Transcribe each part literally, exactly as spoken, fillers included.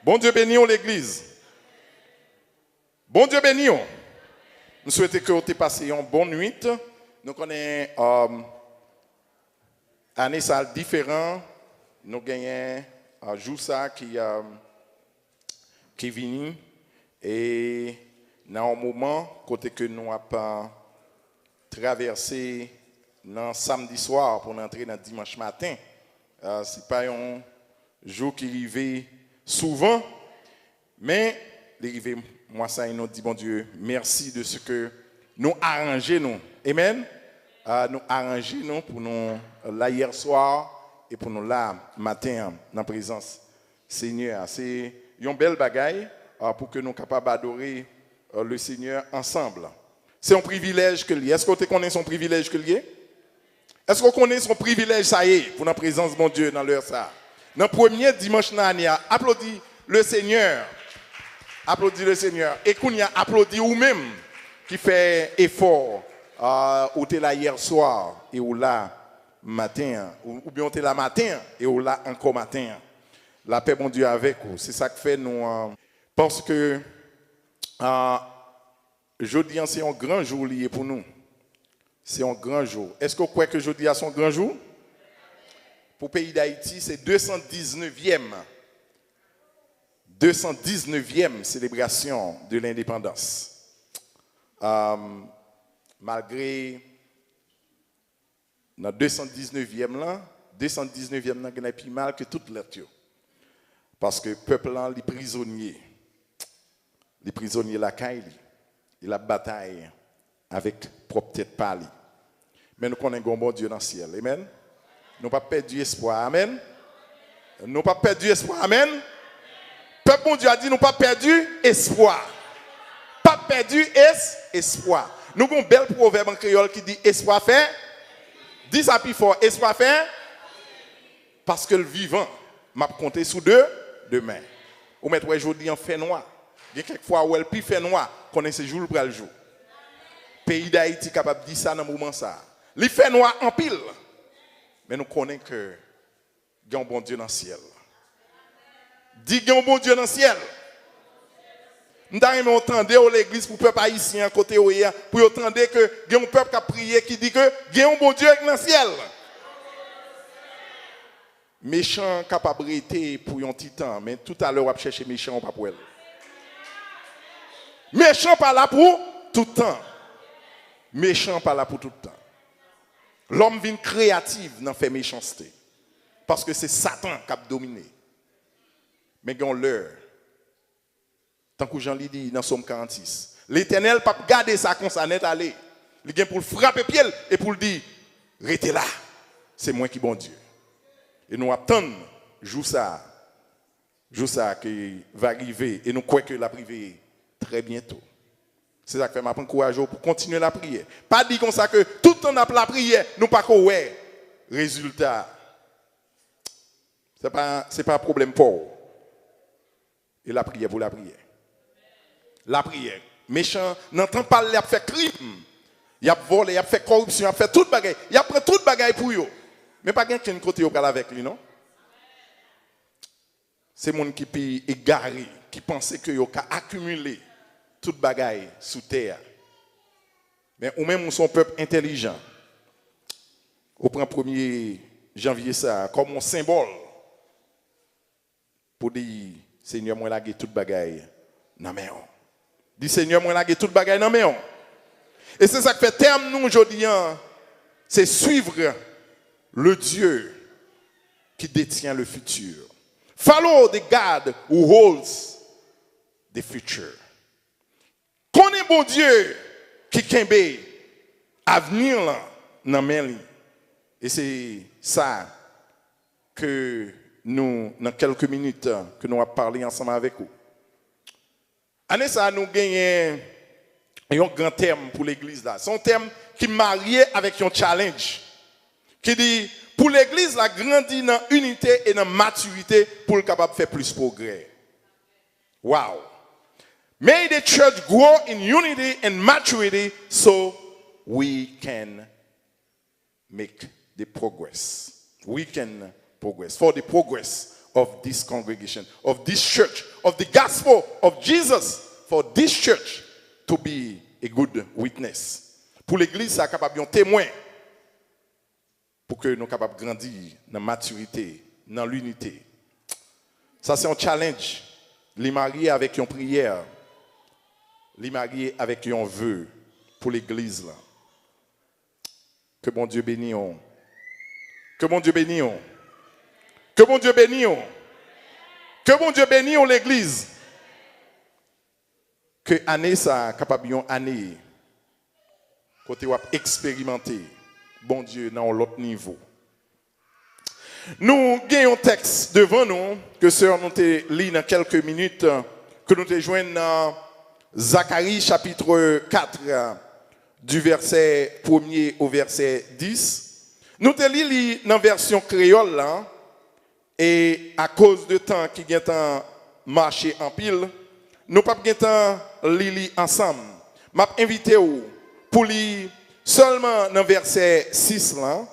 Bondye beni w, legliz. Bondye beni w. M swete ke w te pase yon bon nwit. Nou konnen, um, ane sa a diferan. Nou genyen, uh, jou sa a ki, um, ki vini. E nan yon moman kote ke nou ap, uh, travèse nan samdi swa pou n antre nan dimanch maten. Uh, se pa yon jou ki rive souvan, men li rive mwa sa a, e nou di Bondye mèsi de ce que nou aranje nou. Amen. Ah, nou aranje nou pou nou la yè swa e pou nou la maten an nan prezans Senyè a. Se yon bèl bagay, ah, pou ke nou kapab adore, euh, le Seigneur ensemble. Se yon privilèj ke l ye. Èske w te konnen se yon privilèj ke l ye? Èske w konnen se yon privilèj sa ye pou nan prezans Bondye nan lè sa a? Nan premye dimanch nan ane a, aplodi le Seigneur. Aplodi le Seigneur. E kounye a, aplodi ou menm ki fè efò. Ah, ou te la yè swa e ou la maten an. Ou, oubyen ou te la maten an e ou la ankò maten an. Lapè Bondye avèk ou. Se sa k fè nou, ah, paske, ah, jodi an se yon gran jou li ye pou nou. Se yon gran jou. Èske w kwè ke jodi a se yon gran jou? Pou peyi Dayiti, se de san diznèvyèm, de san diznèvyèm selebrasyon de lendepandans. Um, malgre nan de san diznèvyèm lan, de san diznèvyèm lan genlè pi mal ke tout lòt yo. Paske pèp lan, li prizonye. Li prizonye lakay li. E l ap batay avèk pwòp tèt pa li. Men nou konnen gen yon Bondye nan syèl. Amen. Nou p ap pèdi espwa. Amen. Nou p ap pèdi espwa. Amen. Pèp Bondye a di nou p ap pèdi espwa. P ap pèdi es-, espwa. Nou gen yon bèl pwovèb an kreyòl ki di espwa fè. Di sa pi fò, espwa fè. Paske l vivan, m ap konte sou de, demen. Ou mèt wè jodi an fènwa. Gen kèk fwa ou wè l pi fènwa, konnen se jou l pral jou. Peyi Dayiti kapab di sa nan moman sa a. Li fènwa anpil. Men nou konnen ke gen yon Bondye nan syèl. Di gen yon Bondye nan syèl. M ta renmen w tande w legliz pou pèp ayisyen an kote yo ye a, pou yo tande ke gen yon pèp k ap priye ki di ke gen yon Bondye nan syèl. Mechan an kapab rete pou yon ti tan, men toutalè w ap chèche mechan an, w p ap wè l. Mechan pa la pou tout tan. Mechan pa la pou tout tan. Lòm vin kreyatif nan fè mechanste. Paske se Satan k ap domine. Men gen yon lè, tankou jan li di nan Sòm karannsis, Letènèl p ap gade sa konsa nèt ale. Li gen pou l frape pye l e pou l di, rete la, se mwen ki Bondye. E nou ap tann jou sa a. Jou sa a ki va rive, e nou kwè ke l ap rive trè byento. Se sa k fè m ap ankouraje w pou kontinye lapriyè. Pa di konsa ke tout tan n ap lapriyè, nou pa ko wè rezilta. Se pa, se pa pwoblèm pa w. E lapriyè pou lapriyè. Lapriyè. Mechan, nan tan pa l, y ap fè krim. Y ap vòlè, y ap fè kòripsyon, y ap fè tout bagay. Y ap pran tout bagay pou yo. Men pa gen kenn kote yo pral avèk li, non. Se moun ki pi egare, ki panse ke yo ka akimile tout bagay sou tè a. Men ou menm, ou se yon pèp entèlijan. Ou pran premye janvye sa a kòm yon senbòl pou di, Senyè, mwen lage tout bagay nan men w. Di, Senyè, mwen lage tout bagay nan men w. E se sa k fè tèm nou jodi an, se suivre le Dieu qui détient le futur. Follow the God who holds the future. Konnen Bondye ki kenbe avni lan nan men li. E se sa ke nou, nan kèlke minit, ke nou ap pale ansanm avèk ou. Ane sa a, nou genyen yon gran tèm pou legliz la. Se yon tèm ki marye avèk yon challenge. Ki di, pou legliz la grandi nan inite e nan matirite pou l kapab fè plis pwogrè. Wow. May the church grow in unity and maturity so we can make the progress. We can progress. For the progress of this congregation, of this church, of the gospel of Jesus for this church to be a good witness. Pou legliz sa kapab yon temwen, pou ke nou kapab grandi nan matirite, nan linite. Sa se yon challenge. Li marye avèk yon priyè. Li marye avèk yon ve pou legliz la. Ke Bondye beni w. Ke Bondye beni w. Ke Bondye beni w. Ke Bondye beni w, legliz. Ke ane sa a kapab yon ane kote w ap eksperimante Bondye nan yon lòt nivo. Nou gen yon tèks devan nou ke sè nou te li nan kèlke minit, ke nou te jwenn nan Zakari chapitre quatre, du verset premier au verset dix. Nou te li li nan vèsyon kreyòl la, e akoz de tan ki gentan mache anpil, nou p ap gentan li li ansanm. M ap envite w pou li sèlman nan vèsè sis lan,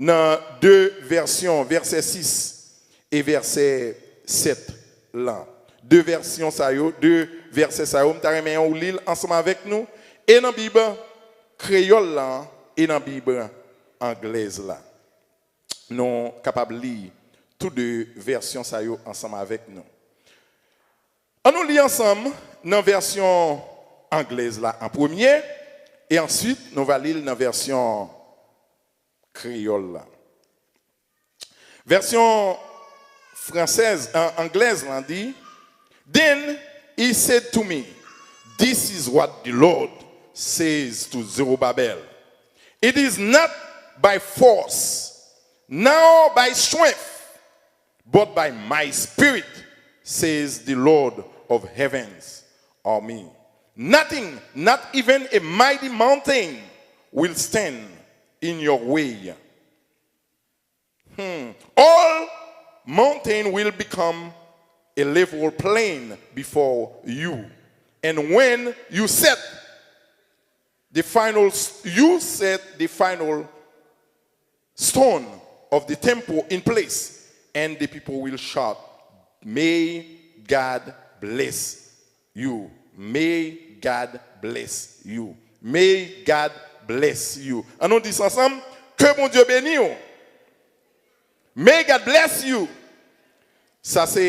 nan de vèsyon, vèsè sis e vèsè sèt lan. De vèsyon sa yo, de vèsè sa yo, m ta renmen w li l ansanm avèk nou, e nan Bib kreyòl la, e nan Bib anglèz la. Nou kapab li tou de vèsyon sa yo ansanm avèk nou. Ann nou li ansanm nan vèsyon anglèz la an premye, e answit nou va li l nan vèsyon kreyòl la. Vèsyon fransèz, an, anglèz lan di, Then he said to me, "This is what the Lord says to Zerubbabel. It is not by force, nor by strength, but by my spirit, says the Lord of heaven's army. Nothing, not even a mighty mountain, will stand in your way." Hmm. All mountain will become a level plain before you. And when you set the final, you set the final stone of the temple in place, and the people will shout, "May God bless you. May God bless you. May God bless you." Ann nou di sa ansanm, ke Bondye beni w. May God bless you. Sa se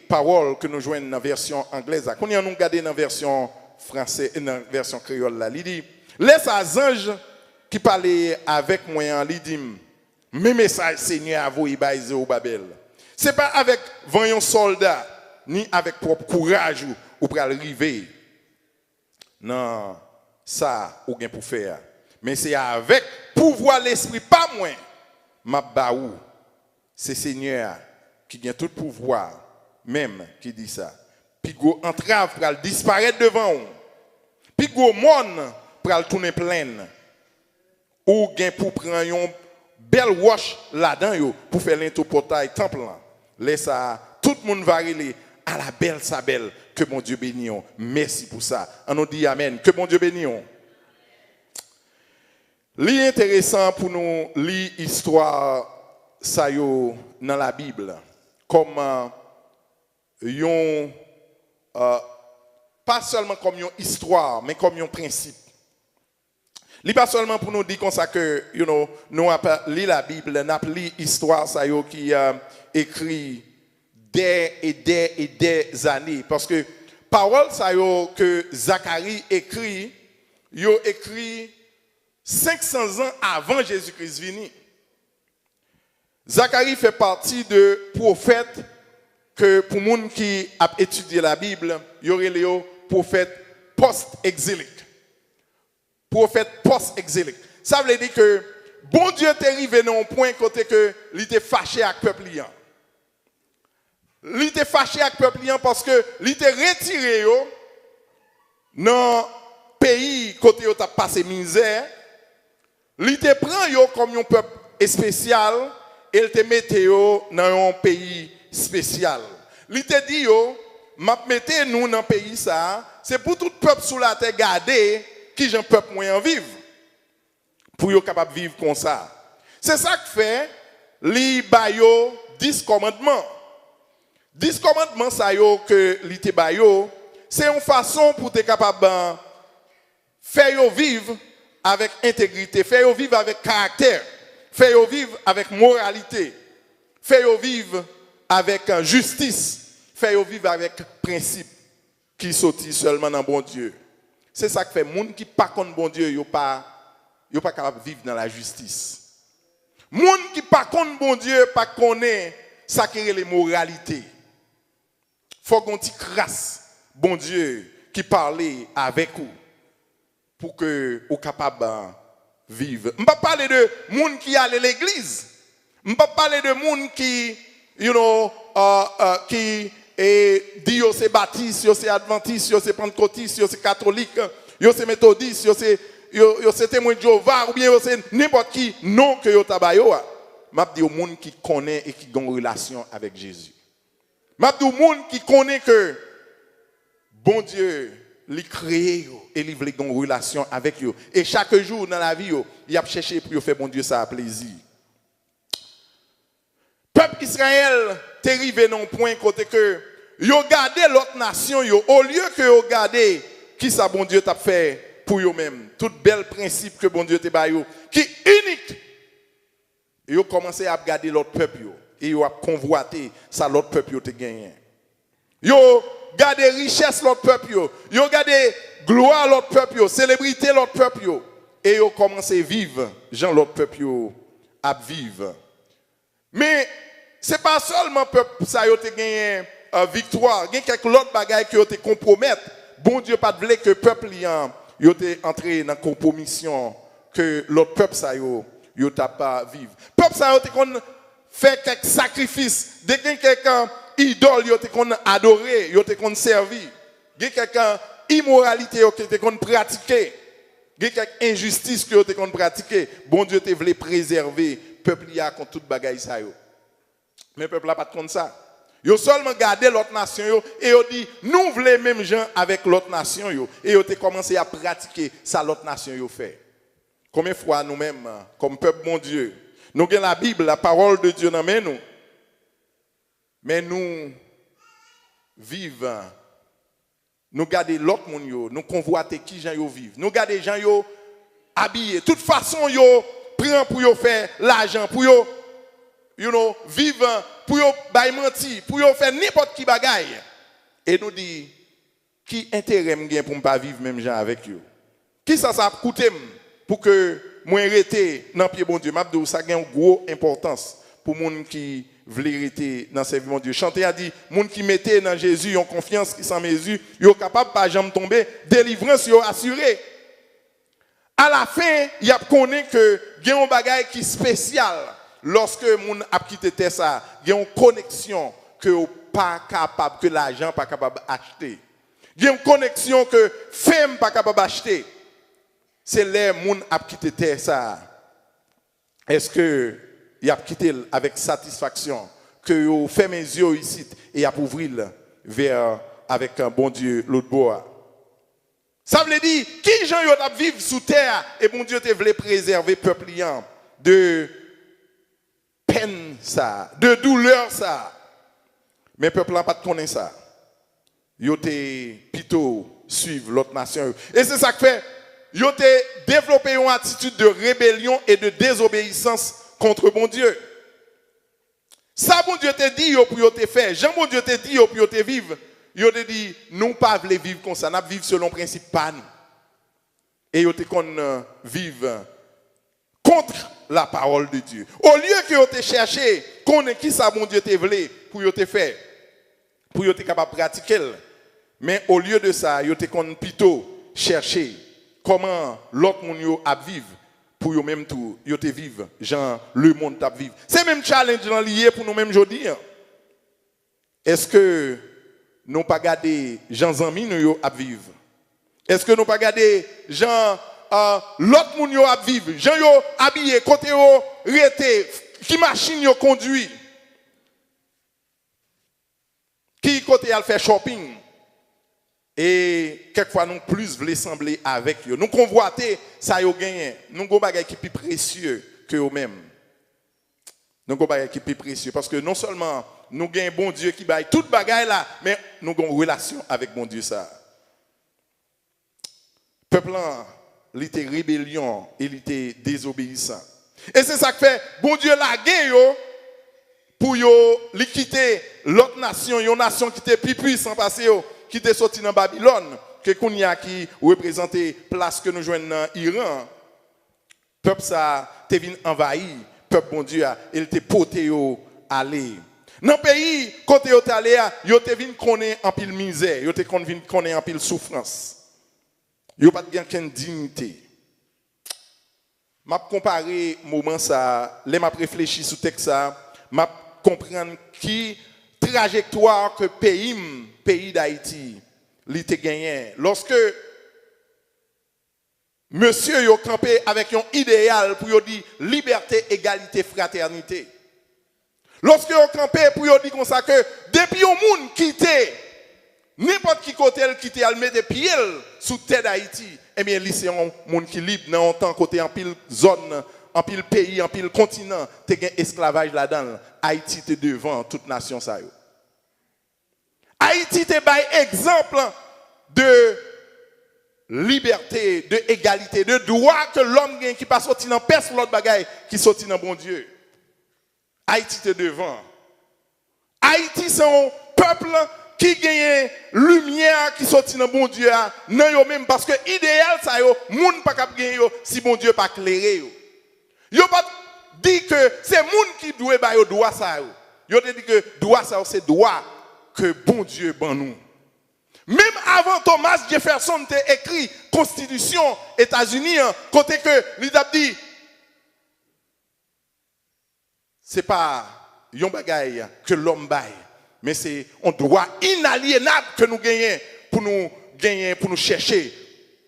pawòl ke nou jwenn nan vèsyon anglèz la. Kounye a nou gade nan vèsyon fransè, nan vèsyon kreyòl la. Li di, lè sa a zanj ki pale avèk mwen an, li di m, men mesaj Senyè a voye bay Zewobabèl. Se pa avèk van yon sòlda, ni avèk pwòp kouraj ou, ou pral rive nan sa ou gen pou fè a. Men se avèk pouvwa Lespri pa mwen m ap ba ou. Se Senyè a ki gen tout pouvwa menm ki di sa. Pi gwo antrav pral disparèt devan w. Pi gwo mòn pral tounen plenn. Ou gen pou pran yon bèl wòch ladan yo pou fè lento pòtay tanp lan. Lè sa a, tout moun va rele, "Ala bèl sa bèl, ke Bondye beni w." Mèsi pou sa. Ann nou di amèn. Ke Bondye beni w. Li enteresan pou nou li istwa sa yo nan Labib kòm, euh, yon, euh, pa sèlman kòm yon istwa, men kòm yon prensip. Li pa sèlman pou nou di konsa ke, you know, nou ap li Labib, n ap li istwa sa yo ki, euh, ekri dè e dè e dè zane. Paske pawòl sa yo ke Zakari ekri, yo ekri senk san zan avan Jezi Kris vini. Zakari fè pati de pwofèt ke, pou moun ki ap etidye Labib, yo rele yo pwofèt pòst-egzilik. Pwofèt pòst-egzilik. Sa vle di ke Bondye te rive nan yon pwen kote ke li te fache ak pèp li an. Li te fache ak pèp li an paske li te retire yo nan peyi kote yo t ap pase mizè. Li te pran yo kòm yon pèp espesyal e l te mete yo nan yon peyi espesyal. Li te di yo, "M ap mete nou nan peyi sa a, se pou tout pèp sou latè gade kijan pèp mwen an viv." Pou yo kapab viv konsa. Se sa k fè li ba yo dis kòmandman. Dis kòmandman sa yo ke li te ba yo, se yon fason pou te kapab, eh, fè yo viv avèk entegrite, fè yo viv avèk karaktè, fè yo viv avèk moralite, fè yo viv avèk, eh, jistis, fè yo viv avèk prensip ki soti sèlman nan Bondye. Se sa k fè moun ki pa konn Bondye, yo pa, yo pa kapab viv nan lajistis. Moun ki pa konn Bondye pa konnen sa ki rele moralite. Fòk gon ti kras Bondye ki pale avèk ou pou ke ou kapab, uh, viv. M p ap pale de moun ki ale legliz. M p ap pale de moun ki, you know, uh, uh, ki, eh, di yo se batis, yo se advantis, yo se pantkotis, yo se katolik, yo se metodis, yo se, yo, yo se temwen Jewova, oubyen yo se nenpòt ki non ke yo ta ba yo a. M ap di yo moun ki konnen e ki gen yon relasyon avèk Jezi. M ap di w moun ki konnen ke Bondye, li kreye yo e li vle gen yon relasyon avèk yo. E chak jou nan lavi yo, y ap chèche pou yo fè Bondye sa a plezi. Pèp Izrayèl te rive nan yon pwen kote ke yo gade lòt nasyon yo, olye ke yo gade kisa Bondye t ap fè pou yo menm. Tout bèl prensip ke Bondye te ba yo, ki inik, yo kòmanse ap gade lòt pèp yo, e yo ap konvwate sa lòt pèp yo te genyen. Yo gade richès lòt pèp yo, yo gade glwa lòt pèp yo, selebrite lòt pèp yo, e yo kòmanse viv jan lòt pèp yo ap viv. Men, se pa sèlman pèp sa yo te genyen, eh, viktwa, gen kèk lòt bagay ke yo te konpwomèt. Bondye pa t vle ke pèp li an, yo te antre nan konpwomisyon ke lòt pèp sa yo, yo t ap, ah, viv. Pèp sa yo te konn fè kèk sakrifis, te gen kèk, ah, idòl yo te konn adore, yo te konn sèvi. Gen kèk, ah, imoralite yo ke te konn pratike. Gen kèk enjistis ke yo te konn pratike. Bondye te vle prezève pèp li a kont tout bagay sa yo. Men pèp la pa t konn sa. Yo sèlman gade lòt nasyon yo e yo di, "Nou vle menm jan avèk lòt nasyon yo." E yo te kòmanse ap pratike sa lòt nasyon yo fè. Konbyen fwa nou menm, kòm pèp Bondye, nou gen Labib, la parole de Dieu nan men nou, men nou viv Nou gade lòt moun yo, nou konvwate kijan yo viv. Nou gade jan yo abiye, tout fason yo pran pou yo fè lajan, pou yo, you know, viv, pou yo bay manti, pou yo fè nenpòt ki bagay. E nou di, "Ki enterè m gen pou m pa viv menm jan avèk yo?" Kisa sa ap koute m pou ke mwen rete nan pye Bondye? M ap di w, sa gen yon gwo enpòtans pou moun ki vle rete nan sèvi Bondye. Chante a di, moun ki mete nan Jezi yon konfyans ki san mezi, yo kapab pa janm tonbe, delivrans yo asire. Alafen, y ap konnen ke gen yon bagay ki espesyal lòske moun ap kite tè sa a. Gen yon koneksyon ke w pa kapab, ke lajan pa kapab achte. Gen yon koneksyon ke fen pa kapab achte. Se lè moun ap kite tè sa a. Èske y ap kite l avèk satisfaksyon ke yo fèmen zye yo isit e y ap ouvri l vè avèk Bondye lòt bò a? Sa vle di, ki jan yo t ap viv sou tè a e Bondye te vle prezève pèp li an de pèn sa a, de doulè sa a. Men pèp lan pa t konnen sa. Yo te pito swiv lòt nasyon yo. E se sa k fè yo te devlope yon atitid de rebelyon e de dezobeyisans kont Bondye. Sa Bondye te di yo pou yo te fè, jan Bondye te di yo pou yo te viv, yo te di, "Nou pa vle viv konsa, n ap viv selon prensip pa nou." E yo te konn, euh, viv kont la parole de Dieu. Olye ke yo te chèche konnen kisa Bondye te vle pou yo te fè, pou yo te kapab pratike l, men olye de sa, yo te konn pito chèche kòman lòt moun yo ap viv, pou yo menm tou, yo te viv jan lemonn t ap viv. Se menm challenge lan li ye pou nou menm jodi an. Èske nou pa gade jan zanmi nou yo ap viv? Èske nou pa gade jan, ah, lòt moun yo ap viv? Jan yo abiye, kote yo rete, ki machin yo kondui? Ki kote y al fè shopping? E kèk fwa nou plis vle sanble avèk yo. Nou konvwate sa yo genyen. Nou gon bagay ki pi presye ke yo menm. Nou gon bagay ki pi presye. Paske non sèlman Nou gen Bondye ki bay tout bagay la, men nou gen yon relasyon avèk Bondye sa. Pèp lan, li te rebelyon e li te dezobeyisan. E se sa k fè Bondye lage yo pou yo, li kite lòt nasyon, yon nasyon ki te pi pwisan pase yo, ki te soti nan Babilòn, ke kounye a ki reprezante plas ke nou jwenn nan Iran an. Pèp sa a te vin anvayi pèp Bondye a, e l te pote yo ale. Nan peyi kote yo t ale a, yo te vin konnen anpil mizè, yo te konn vin konnen anpil soufrans. Yo pa t gen okenn diyite. M ap konpare moman sa a, lè m ap reflechi sou tèks sa a, m ap konprann ki trajektwa ke peyi m, peyi Dayiti, li te genyen. Lòske mesye yo kanpe avèk yon ideyal pou yo di libète, egalite, fratènite. Lòske yo kanpe pou yo di konsa ke depi yon moun kite nenpòt ki kote l kite al mete pye l sou tè Dayiti, ebyen, li se yon moun ki lib nan yon tan kote anpil zòn, anpil peyi, anpil kontinan te gen esklavaj ladan l. Ayiti te devan tout nasyon sa yo. Ayiti te bay egzanp de libète, de egalite, de dwa ke lòm gen ki pa soti nan pèsonn lòt bagay, ki soti nan Bondye. Ayiti te devan. Ayiti se yon pèp ki genyen limyè ki soti nan Bondye a nan yo menm, paske ideyal sa yo, moun pa kab genyen yo si Bondye pa klere yo. Yo pa t di ke se moun ki dwe ba yo dwa sa yo. Yo te di ke dwa sa yo se dwa ke Bondye ban nou. Menm avan Thomas Jefferson te ekri konstitisyon Etazini an, kote ke li t ap di, se pa yon bagay ke lòm bay, men se yon dwa inalyenab ke nou genyen pou nou genyen, pou nou chèche,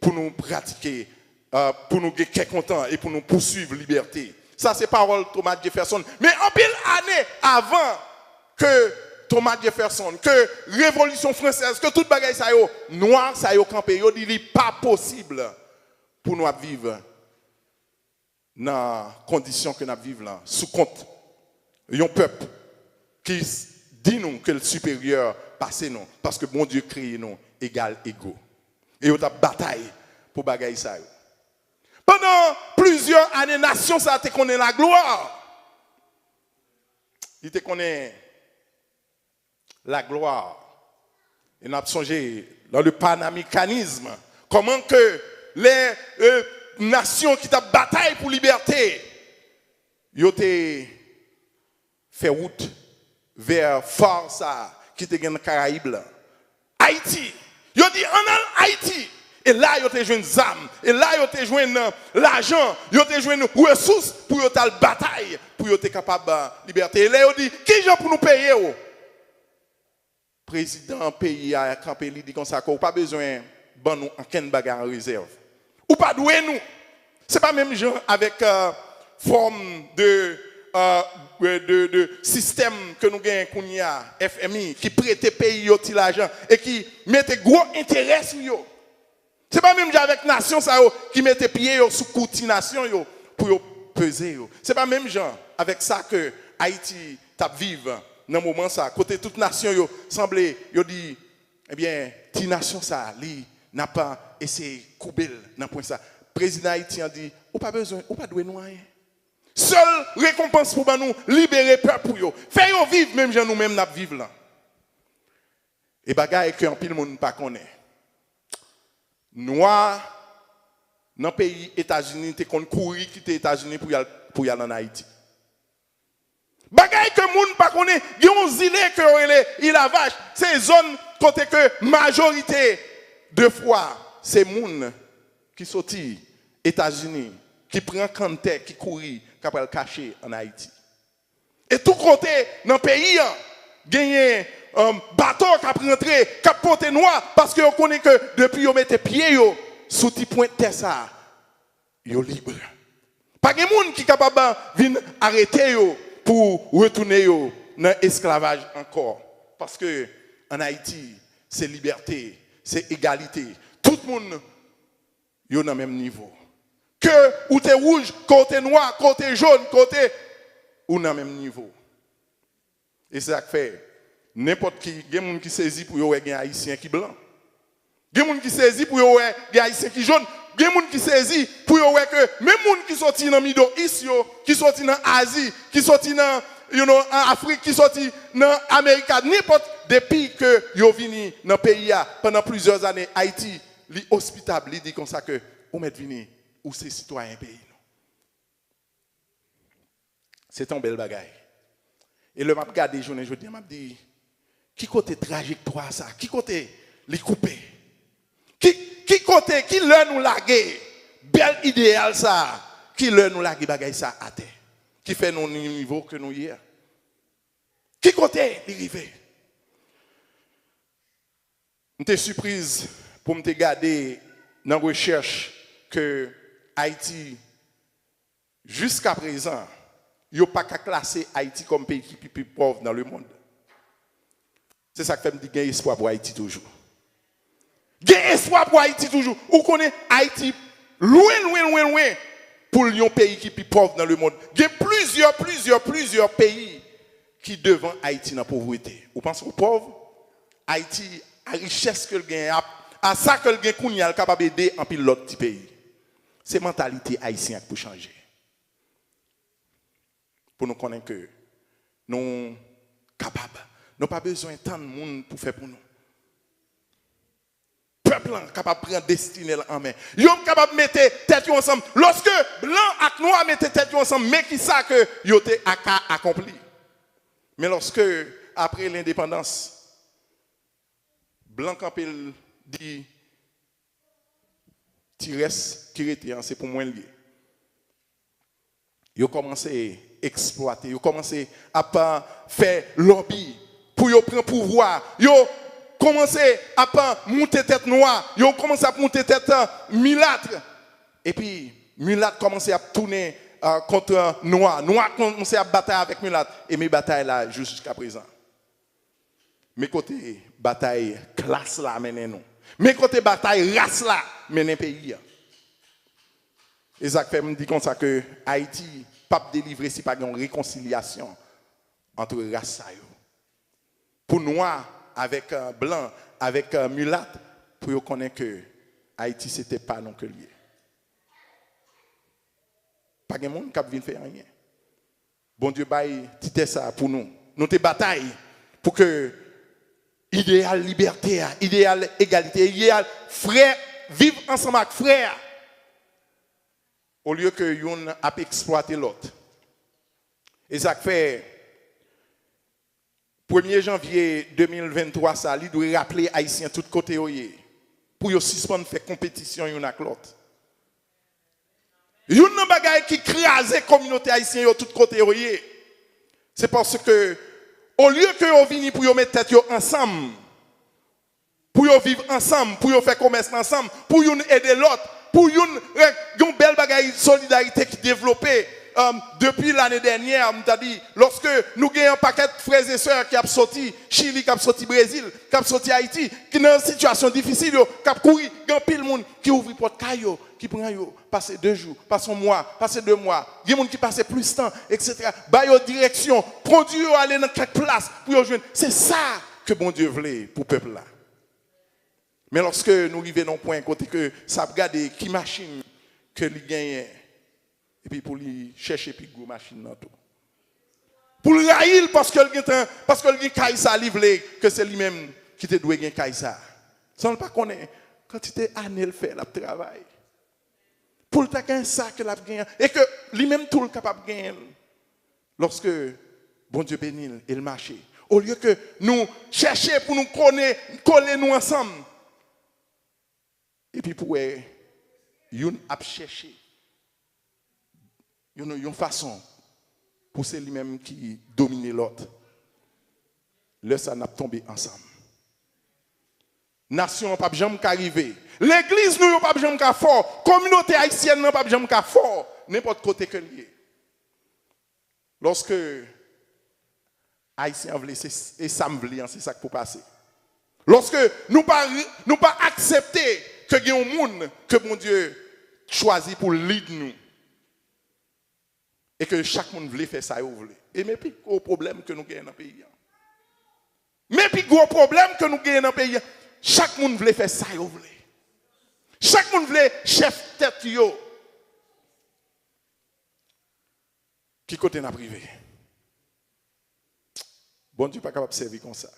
pou nou pratike, euh, pou nou gen kè kontan e pou nou pouswiv libète. Sa se pawòl Thomas Jefferson. Men anpil ane avan ke Thomas Jefferson, ke Revolisyon Fransèz, ke tout bagay sa yo, nwa sa yo kanpe, yo di li pa posib pou nou ap viv nan kondisyon ke n ap viv lan, sou kont yon pèp ki s-, di nou ke l siperyè pase nou, paske Bondye kreye nou egal ego. E yo t ap batay pou bagay sa yo. Pandan plizyè ane, nasyon sa a te konnen laglwa. Li te konnen laglwa. E n ap sonje, dans le panamericanisme, kòman ke lè, euh, nasyon ki t ap batay pou libète, yo te fè wout vè fa sa ki te gen nan Karayib la. Ayiti. Yo di, ann al Ayiti. E la yo te jwenn zam. E la yo te jwenn, euh, lajan. Yo te jwenn resous pou yo t al batay, pou yo te kapab, euh, libète. E lè yo di, ki jan pou nou peye w? Prezidan peyi a kanpe, li di konsa ke ou pa bezwen ban nou ankenn bagay an rezèv. Ou pa dwe nou. Se pa menm jan avèk, euh, fòm de, euh, de, de sistèm ke nou genyen kounye a, F M I, ki prete peyi yo ti lajan e ki mete gwo enterè sou yo. Se pa menm jan avèk nasyon sa yo ki mete pye yo sou kou ti nasyon yo pou yo peze yo. Se pa menm jan avèk sa ke Ayiti t ap viv nan moman sa, kote tout nasyon yo sanble, yo di, ebyen, ti nasyon sa, li, n ap eseye koube l nan pwen sa. Prezidan Ayiti an di, ou pa bezwen, ou pa dwe nou anyen. Sèl rekonpans pou ban nou, libere pèp ou yo. Fè yo viv menm jan nou menm n ap viv lan. E bagay ke anpil moun pa konnen. Nwa nan peyi Etazini te konn kouri kite Etazini pou y al, pou y al ann Ayiti. Bagay ke moun pa konnen, gen yon zile ke yo rele Île à Vache, se zòn kote ke majorite de fwa se moun ki soti Etazini, ki pran kanntè, ki kouri, k ap al kache ann Ayiti. E tou kote nan peyi an, genyen, um, bato k ap rantre, k ap pote nwa, paske yo konnen ke depi yo mete pye yo sou ti pwent tè sa a, yo lib. Pa gen moun ki kapab vin arete yo pou retounen yo nan esklavaj ankò. Paske ann Ayiti, se libète, se egalite. Tout moun yo nan menm nivo. Ke ou te wouj, ke w te nwa, ke w te jòn, ke w te, ou nan menm nivo. E se sa k fè, nenpòt ki, gen moun ki sezi pou yo wè gen Ayisyen ki blan. Gen moun ki sezi pou yo wè gen Ayisyen ki jòn. Gen moun ki sezi pou yo wè ke menm moun ki soti nan Middle East yo, ki soti nan Azi, ki soti nan, you know, an Afrik, ki soti nan Amerika, nenpòt, depi ke yo vini nan peyi a pandan plizyè zane, Ayiti, li ospitab, li di konsa ke ou mèt vini, ou se sitwayen peyi nou. Se te yon bèl bagay. E lè m ap gade jounen jodi a, m ap di, ki kote trajektwa sa? Ki kote li koupe? Ki, ki kote, ki lè nou lage bèl ideyal sa? Ki lè nou lage bagay sa atè? Ki fè nou ni nivo ke nou ye a? Ki kote li rive? M te sipriz pou m te gade nan rechèch ke Ayiti, jiska prezan, yo pa ka klase Ayiti kòm peyi ki pi, pi pòv nan lemonn. Se sa k fè m di gen espwa pou Ayiti toujou. Gen espwa pou Ayiti toujou. Ou konnen Ayiti lwen, lwen, lwen, lwen pou l yon peyi ki pi pòv nan lemonn. Gen plizyè, plizyè, plizyè peyi ki devan Ayiti nan povrete. Ou panse w pòv? Ayiti, a richès ke l genyen, a, a sa ke l gen kounye a, l kapab ede anpil lòt ti peyi. Se mantalite ayisyen an k pou chanje. Pou nou konnen ke nou kapab. Nou pa bezwen tann moun pou fè pou nou. Pèp lan kapab pran destine l an men. Yo kapab mete tèt yo ansanm. Lòske blan ak nwa mete tèt yo ansanm, men ki sa ke yo te a ka akonpli. Men lòske, apre lendepandans, blan kanpe l di, ti rès ki rete an, se pou mwen l ye. Yo kòmanse eksplwate, yo kòmanse ap, a, fè lòbi pou yo pran pouvwa. Yo kòmanse ap, a, moute tèt nwa, yo kòmanse ap moute tèt, a, milat. Epi, milat kòmanse ap tounen, a, kont, a, nwa. Nwa kòmanse ap batay avèk milat. E men batay la jis jiska prezan. Men kote batay klas la mennen nou. Men kote batay ras la mennen peyi a. E sa k fè m di konsa ke Ayiti p ap delivre si pa gen yon rekonsilyasyon ant ras sa yo. Pou nwa avèk, eh, blan, avèk, eh, milat, pou yo konnen ke Ayiti se tè pa nou ke l ye. Pa gen moun k ap vin fè anyen. Bondye bay ti tè sa a pou nou. Nou te batay pou ke ideyal libète a, ideyal egalite, ideyal frè, viv ansanm ak frè a, olye ke youn ap eksplwate lòt. E sa k fè premye janvye de mil venntwa sa, li dwe raple Ayisyen tout kote yo ye, pou yo sispann fè konpetisyon youn ak lòt. Youn nan bagay ki kraze kominote ayisyen yo tout kote yo ye, se paske, olye ke yo vini pou yo met tèt yo ansanm, pou yo viv ansanm, pou yo fè komès ansanm, pou youn ede lòt, pou youn, eh, yon bèl bagay solidarite ki devlope, um, depi lane dènyè, m ta di, lòske nou gen yon pakèt frè e sè ki ap soti Chili, k ap soti Brezil, k ap soti Ayiti, ki nan sitiyasyon difisil yo, k ap kouri, gen anpil moun ki ouvri pòt kay yo, ki pran yo, pase de jou, pase yon mwa, pase de mwa, gen moun ki pase plis tan, etsetera. Ba yo direksyon, kondui yo ale nan kèk plas pou yo jwenn. Se sa ke Bondye vle pou pèp la. Men lòske nou rive nan yon pwen kote ke sa ap gade ki machin ke li genyen, epi pou li chèche pi gwo machin nan tou. Pou l rayi l paske l gen tan, paske l gen kay sa li vle, ke se li menm ki te dwe gen kay sa. San l pa konnen kantite ane l fè l ap travay. Pou l ta gen sa ke l ap genyen, e ke li menm tou l kapab genyen l. Lòske Bondye beni l e l mache. Olye ke nou chèche pou nou kone, kole nou ansanm. Epi pou wè, youn ap chèche yon, yon fason pou se li menm ki domine lòt. Lè sa n ap tonbe ansanm. Nasyon an p ap janm ka rive. Legliz nou yo p ap janm ka fò. Kominote ayisyèn nan p ap janm ka fò. Nenpòt kote ke l ye. Lòske Ayisyen an vle, se, e sa m vle an, se sa k pou pase. Lòske nou pa, nou pa aksepte ke gen yon moun ke Bondye chwazi pou lead nou, e ke chak moun vle fè sa yo vle. E men pi gwo pwoblèm ke nou genyen nan peyi an. Men pi gwo pwoblèm ke nou genyen nan peyi a, chak moun vle fè sa yo vle. Chak moun vle chèf tèt yo. Ki kote n ap rive? Bondye pa kapab sèvi konsa.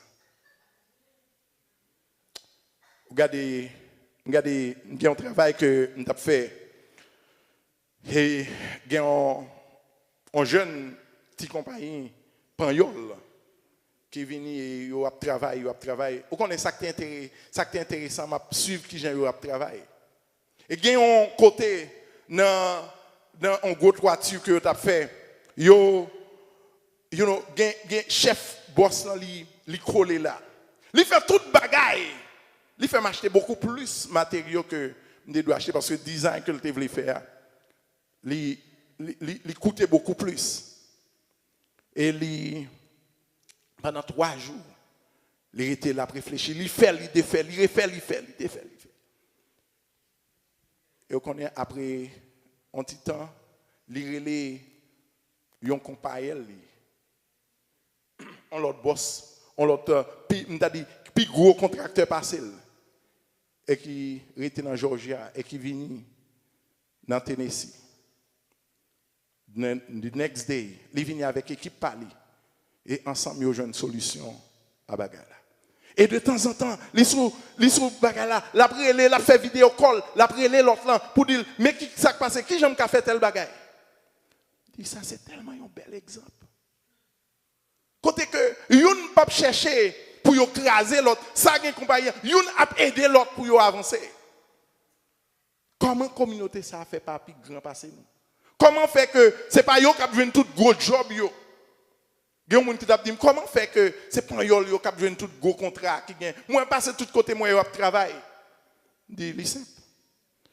Ou gade, m gade, m gen yon travay ke m t ap fè. E gen yon, yon jèn ti konpayi panyòl ki vini e yo ap travay, yo ap travay. Ou konnen sa k te entere-, sa k te enteresan, m ap swiv kijan yo ap travay. E gen yon kote nan, nan yon gwo twati ke yo t ap fè, yo, you know, gen, gen chèf bòs lan, li, li kole la. Li fè tout bagay. Li fè m achte bokou plis materyo ke m te dwe achte paske dizay ke l te vle fè a, li, li, li, li koute bokou plis. E li, pandan twa jou, li rete l ap reflechi. Li fè, li defè, li refè, li fè, li defè, li fè. E w konnen, apre yon ti tan, li rele yon konpayèl li, yon lòt bòs, yon lòt, euh, pi, m ta di, pi gwo kontraktè pase l, e ki rete nan Jòjya, e ki vini nan Tennessee. Nan, the next day, li vini avèk ekip pa li. E ansanm yo jwenn solisyon a bagay la. E de tanzantan, li sou, li sou bagay la, l ap rele, l ap fè video call, l ap rele lòt lan pou di l, men ki sa k pase, kijan m ka fè tèl bagay? Di sa, se tèlman yon bèl egzanp. Kote ke youn p ap chèche pou yo kraze lòt, sa gen konpayi an, youn ap ede lòt pou yo avanse. Kòman kominote sa a fè pa pi gran pase nou? Kòman fè ke se pa yo k ap jwenn tout gwo djòb yo? Gen yon moun ki t ap di m, kòman fè ke se panyòl yo k ap jwenn tout gwo kontra ki gen? Mwen pase tout kote mwen yo ap travay. M di, li senp.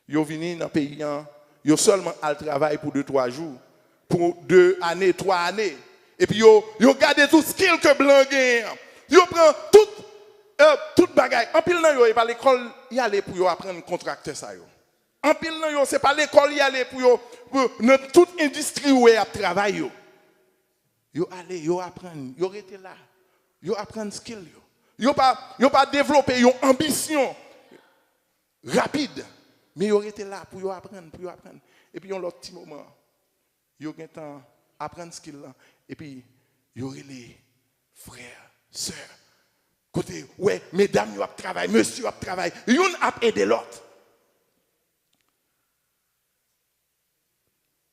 Yo vini nan peyi an, yo sèlman al travay pou de twa jou, pou de ane, twa ane. Epi yo, yo gade tout skill ke blan genyen an. Yo pran tout, euh, tout bagay. Anpil nan yo, e pa lekòl y ale pou yo aprann kontraktè sa yo. Anpil nan yo, se pa lekòl y ale pou yo, pou, nan tout endistri ou wè y ap travay yo. Yo ale, yo aprann, yo rete la. Yo aprann skill yo. Yo pa, yo pa devlope yon anbisyon rapid, men yo rete la pou yo aprann, pou yo aprann. Epi yon lòt ti moman, yo gentan aprann skill lan, epi yo rele frè, sè. Kote, wè, medam yo ap travay, mesye yo ap travay, youn ap ede lòt.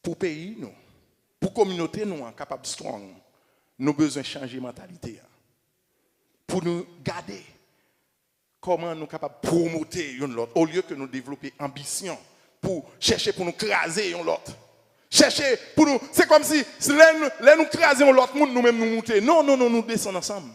Pou peyi nou, pou kominote nou an kapab strong, nou bezwen chanje mantalite a. Pou nou gade kòman nou kapab pwomote youn lòt, olye ke nou devlope anbisyon pou chèche pou nou kraze youn lòt. Chèche pou nou, se kòmsi lè nou, lè nou kraze yon lòt moun, nou menm nou moute. Non, non, non, nou desann ansanm.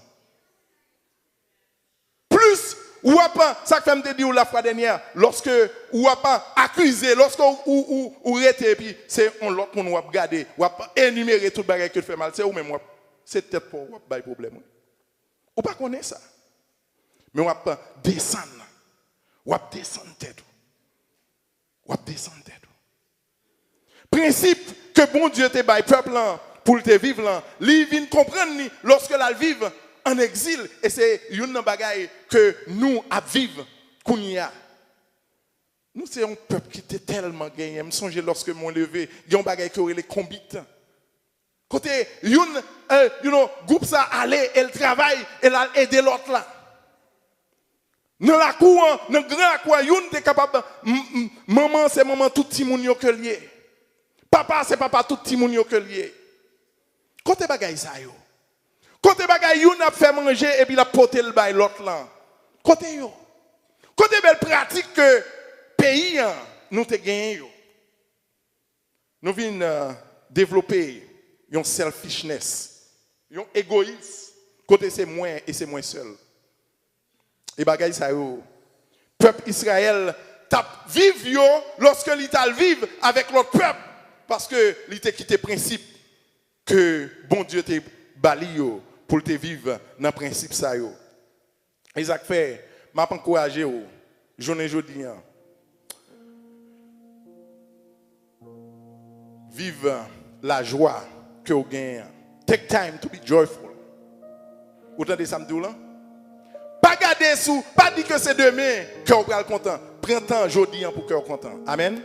Plis w ap, sa k fè m te di w lafwa dènyè, lòske w ap akize, lòske w, w, w, w rete epi se yon lòt moun w ap gade, w ap enimere tout bagay ke l fè mal, se ou menm w ap, se tèt pa w w ap bay pwoblèm, wi. Ou pa konnen sa. Men w ap desann. W ap desann tèt ou. W ap desann tèt ou. Prensip ke Bondye te bay pèp lan pou l te viv lan, li vin konprann li lòske l al viv ann egzil, e se youn nan bagay ke nou ap viv kounye a. Nou se yon pèp ki te tèlman genyen. M sonje lòske mwen leve, gen yon bagay ke yo rele konbit. Kote youn, eh, you know, gwoup sa ale e l travay e l al ede lòt la. Nan lakou an, nan gran lakou an, youn te kapab, m, m, manman se manman tout timoun yo ke l ye. Papa se papa tout timoun yo ke l ye. Kote bagay sa yo? Kote bagay youn ap fè manje epi l ap pote l bay lòt lan? Kote yo? Kote bèl pratik ke peyi an nou te genyen yo? Nou vin, euh, devlope yon selfishness, yon egoyis, kote se mwen e se mwen sèl. E bagay sa yo, pèp Izrayèl t ap viv yo lòske li t al viv avèk lòt pèp, paske li te kite prensip ke Bondye te ba li yo pou l te viv nan prensip sa yo. E sa k fè, m ap ankouraje w, jounen jodi an, viv lajwa ke w genyen an. Take time to be joyful. Ou tande sa m di w lan? Pa gade sou, pa di ke se demen ke w pral kontan. Pran tan jodi an pou ke w kontan. Amèn.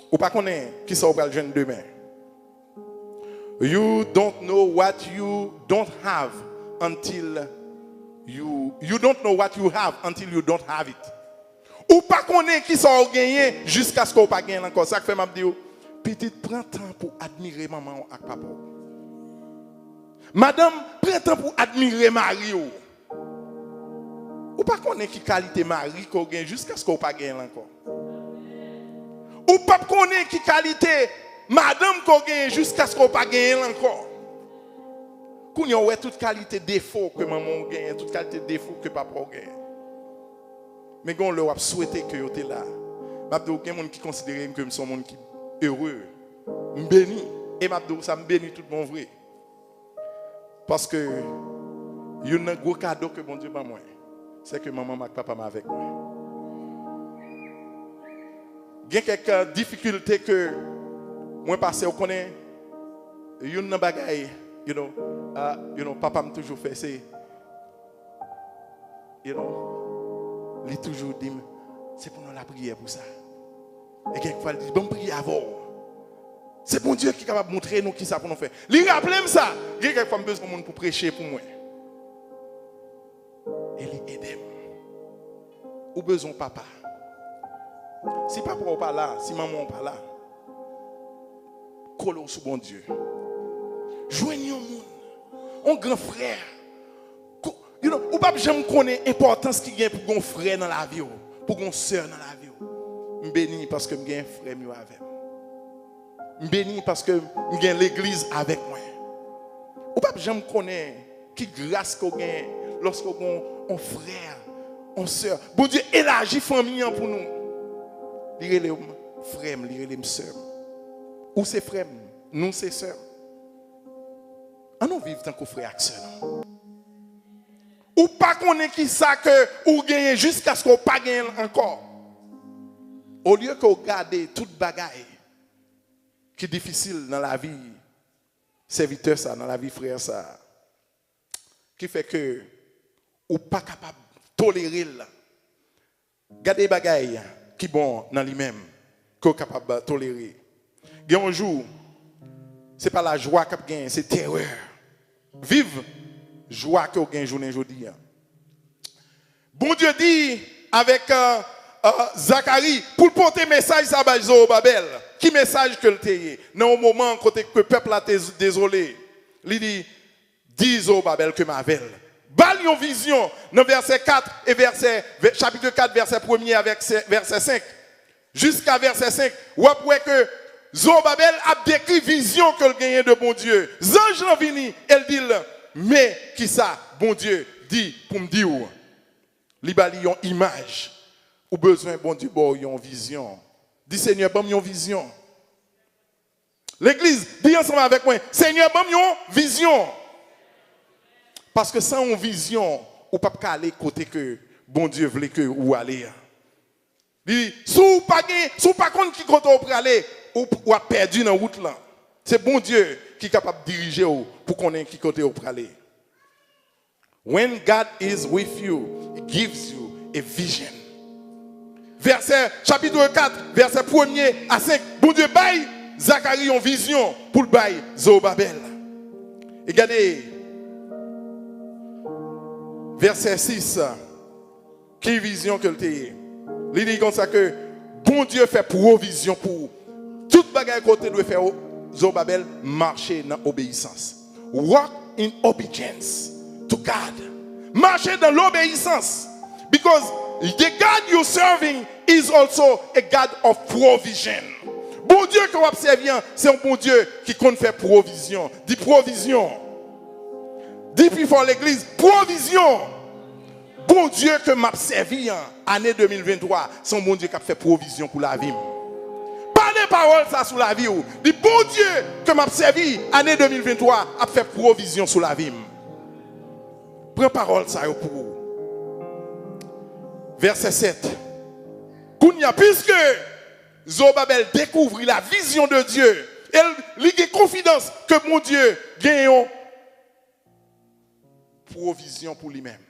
Ou pa konnen kisa w pral jwenn demen. You don't know what you don't have until you you don't know what you have until you don't have it. Ou pa konnen kisa w genyen jiskaske w pa genyen l ankò. Sa k fè m ap di w, pitit, pran tan pou admire manman w ak papa w. Madanm, pran tan pou admire mari w. Ou pa konnen ki kalite mari ke w gen jiskaske w pa genyen l ankò. Ou p ap konnen ki kalite madanm ke w genyen jiskaske w pa genyen l ankò. Kounye a, w wè tout kalite defo ke manman w genyen, tout kalite defo ke papa w genyen. Men gen yon lè w ap swete ke yo te la. M ap di w, gen moun ki konsidere m ke m se yon moun ki ere. M beni. E m ap di w sa, m beni tout bon vre. Paske youn nan gwo kado ke Bondye ban mwen, se ke manman m ak papa m avèk mwen. Gen kèk, euh, difikilte ke mwen pase, ou konnen, youn nan bagay, you know, ah, you know, papa m toujou fè, se, you know, li toujou di m, se pou nou lapriyè pou sa. E kèk fwa, li di, ban m priye avè w. Se Bondye ki kapab montre nou kisa pou nou fè. Li raple m sa. Gen kèk fwa, m bezwen moun pou preche pou mwen. E li ede m. Ou bezwen papa. Si papa w pa la, si manman w pa la, kole w sou Bondye. Jwenn yon moun, yon gran frè. Ko-, you know, ou p ap janm konnen enpòtans ki gen pou gen yon frè nan lavi w, pou gen yon sè nan lavi w. M beni paske m gen frè m yo avè m. M beni paske m gen legliz avèk mwen. Ou p ap janm konnen ki gras ke w gen lòske w gen yon frè, yon sè. Bondye elaji fanmi an pou nou. Li rele m frè m, li rele m sè m. Ou se frè m, nou se sè m. An nou viv tankou frè ak sè nou. Ou pa konnen kisa ke ou genyen jiskaske w pa genyen l ankò. Olye ke w gade tout bagay ki difisil nan lavi sèvitè sa, nan lavi frè sa, ki fè ke ou pa kapab tolere l. Gade bagay ki bon nan li menm ke w kapab tolere. Gen yon jou, se pa lajwa k ap genyen, se terè. Viv jwa ke w gen jounen jodi a. Bondye di avèk, euh, euh, Zakari pou l pote mesaj sa bay Zowobabèl. Ki mesaj ke l te ye? Nan yon moman kote ke pèp la te dezole, li di, di Zowobabèl ke m avè l. Ba l yon vizyon nan vèsè kat e vèsè, vè-, chapit kat, vèsè premye avèk sè-, vèsè senk. Jiska vèsè senk, w ap wè ke Zowobabèl ap dekri vizyon ke l genyen de Bondye. Zanj lan vini e l di l, men kisa Bondye di pou m di w. Li ba li yon imaj. Ou bezwen Bondye ba w yon vizyon. Di, Senyè, ban m yon vizyon. Legliz, di ansanm avèk mwen, Senyè, ban m yon vizyon. Paske san yon vizyon, ou p ap ka ale kote ke Bondye vle ke ou ale a. Li, si w pa gen, si w pa konn ki kote w prale, ou, w ap pèdi nan wout lan. Se Bondye ki kapab dirije w pou konnen ki kote w prale. When God is with you, He gives you a vision. Vèsè, chapit kat, vèsè premye a senk, Bondye bay Zakari yon vizyon pou l bay Zowobabèl. E gade, vèsè sis, ki vizyon ke l te ye? Li di konsa ke Bondye fè pwovizyon pou tout bagay ke w te dwe fè, Zowobabèl, mache nan obeyisans. Walk in obedience to God. Mache dans l'obéissance. Because the God you serving is also a God of provision. Bondye ke w ap sèvi an, se yon Bondye ki konn fè pwovizyon. Di pwovizyon. Di pi fò legliz, pwovizyon. Bondye ke m ap sèvi an, ane de mil venntwa, se yon Bondye k ap fè pwovizyon pou lavi m. Pale pawòl sa sou lavi w. Di, Bondye ke m ap sèvi, ane de mil venntwa, ap fè pwovizyon sou lavi m. Pran pawòl sa yo pou ou. Vèsè sèt. Kounye a, piske Zowobabèl dekouvri la vision de Dieu, e l, li gen konfidans ke Bondye gen yon pwovizyon pou li menm.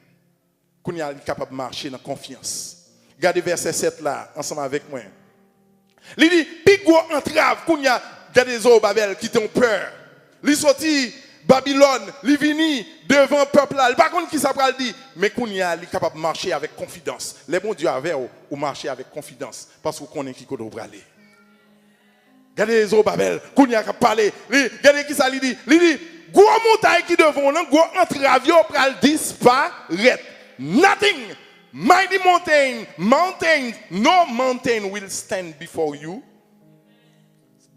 Kounye a, li kapab mache nan konfyans. Gade vèsè sèt la, ansanm avèk mwen. Li di, pi gwo antrav, kounye a, gade Zowobabèl ki te yon pè. Li soti Babilòn, li vini devan pèp la. Li pa konn ki sa pral di, men kounye a, li kapab mache avèk konfidans. Lè Bondye avè w, ou mache avèk konfidans, paske w konnen ki kote w prale. Gade Zowobabèl, kounye a k ap pale. Li, gade ki sa li di. Li di, gwo montay ki devan w lan, gwo antrav yo pral disparèt. Nothing, mighty mountain, mountain, no mountain will stand before you.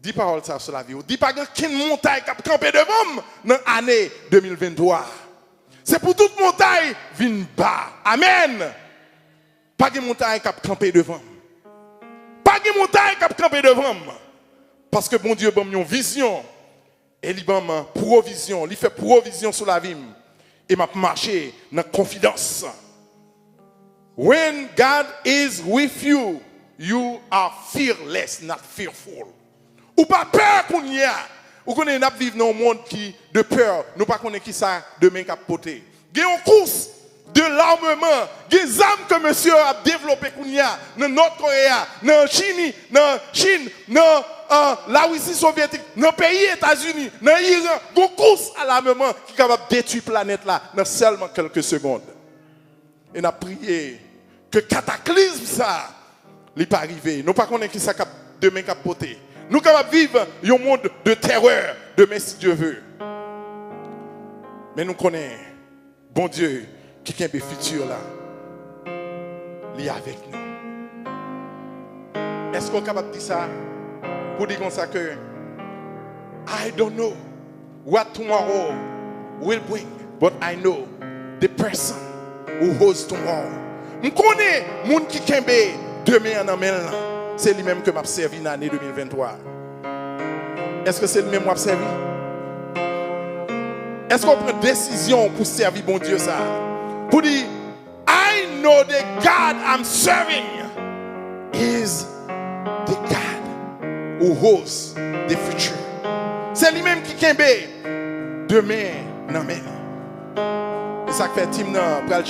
Di pawòl sa sou lavi w. Di pa gen kenn montay k ap kanpe devan m nan ane de mil venntwa. Se pou tout montay vin ba. Amèn. Pa gen montay k ap kanpe devan m. Pa gen montay k ap kanpe devan m. Paske Bondye ban m yon vizyon. E li ban m pwovizyon. Li fè pwovizyon sou lavi m. E m ap mache nan konfidans. When God is with you, you are fearless, not fearful. Ou pa pè kounye a. Ou konnen n ap viv nan yon mond ki de pè. Nou pa konnen ki sa demen k ap pote. Gen yon kous de lameman. Gen zam ke mesye yo ap devlope kounye a nan Nòt Koreya, nan Chini, nan Chin, nan uh, Larisi Sovyetik, nan peyi Etazini, nan Iran. Gon kous a lameman ki kapab detwi planèt la nan sèlman kèlke segonn. E n ap priye ke kataklizm sa a, li pa rive. Nou pa konnen ki sa k ap demen k ap pote. Nou kapab viv yon mond de terè demen, si Dye ve. Men nou konnen Bondye ki kenbe fiti la, li avèk nou. Èske w kapab di sa? Pou di konsa ke, I don't know what tomorrow will bring, but I know the person who holds tomorrow. M konnen moun ki kenbe demen an nan men l lan, se li menm ke m ap sèvi nan ane de mil venntwa. Èske se li menm w ap sèvi? Èske w pran desizyon pou sèvi Bondye sa a? Pou di, I know the God I'm serving is the God who holds the future. Se li menm ki kenbe demen nan men li. E sa k fè tim nan pral chante.